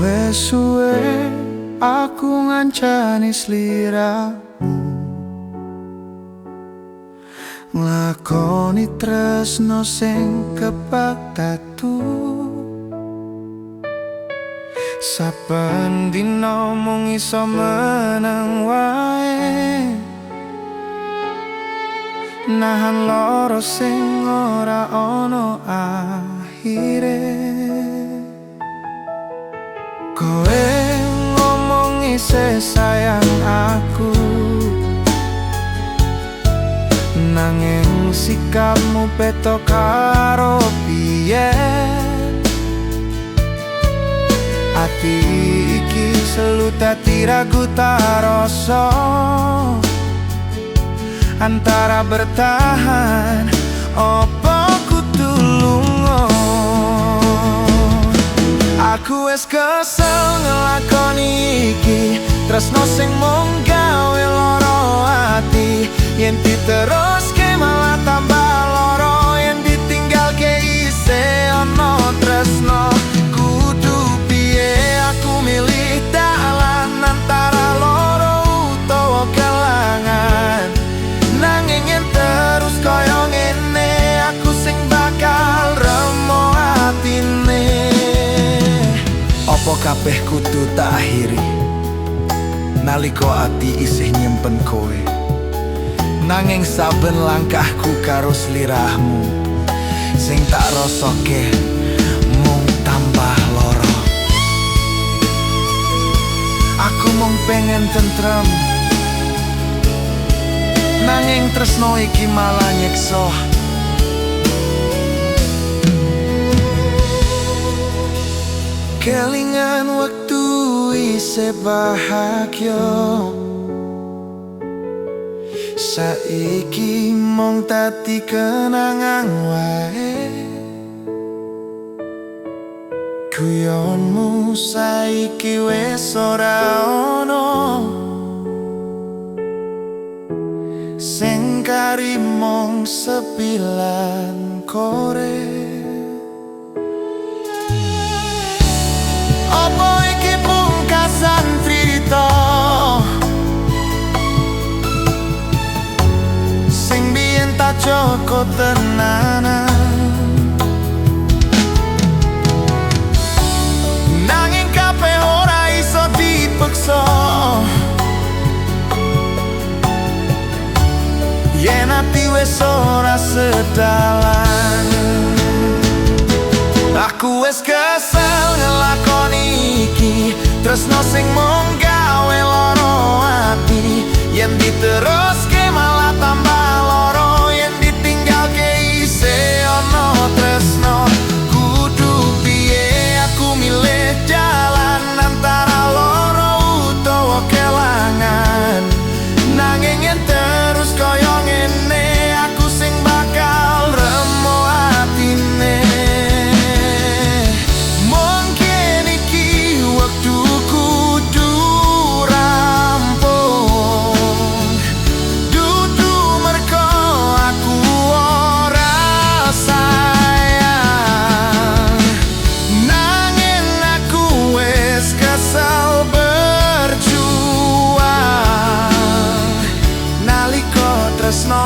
Wes suwe aku ngancani sliramu, nglakoni tresno sing kebak tatu. Saben dina mung iso meneng wae, nahan loro sing ora ana akhire. Kowe ngomong isih sayang aku, nanging sikapmu beda karo biyen. Ati iki selu dadi ragu tarasa, antara bertahan opo kudu lunga. Aku wis kesel ngelakoni iki, tresno sing mung gawe lara ati. Yen diteruske malah tambah lara, yen ditinggalke isih ana tresno. Kudu piye aku milih dalan antara loro utawa kelangan, nanging yen terus kaya ngene aku sing bakal remo atine. Apa kabeh kudu tak akhiri nalika ati isih nyimpen kowe? Nanging saben langkahku karo slirahmu sing tak rasake mung tambah lara. Aku mung pengen tentrem, nanging tresno iki malah nyiksa. Kelingan waktu isih bahagia, saiki mung dadi kenangan wae. Guyonmu saiki wis ora ono, sing kari mung sepilan kore. Apa iki pungkasan crita sing biyen tak joko tenanan, nanging kabeh ora iso dipeksa. Yen ati wis ora sedalan, aku wis kesel ngelakoni iki, tresno sing mung gawe lara ati. Yen diteruske malah tambah lara, yen ditinggalke isih ana tresno. Kudu piye aku milih jalan antara loro utawa kelangan, nanging yen terus kaya ngene aku sing bakal remo atine. Mungkin iki wektu kudu rampung, dudu merko aku ora sayang, nanging aku wis kesel berjuang nalika tresno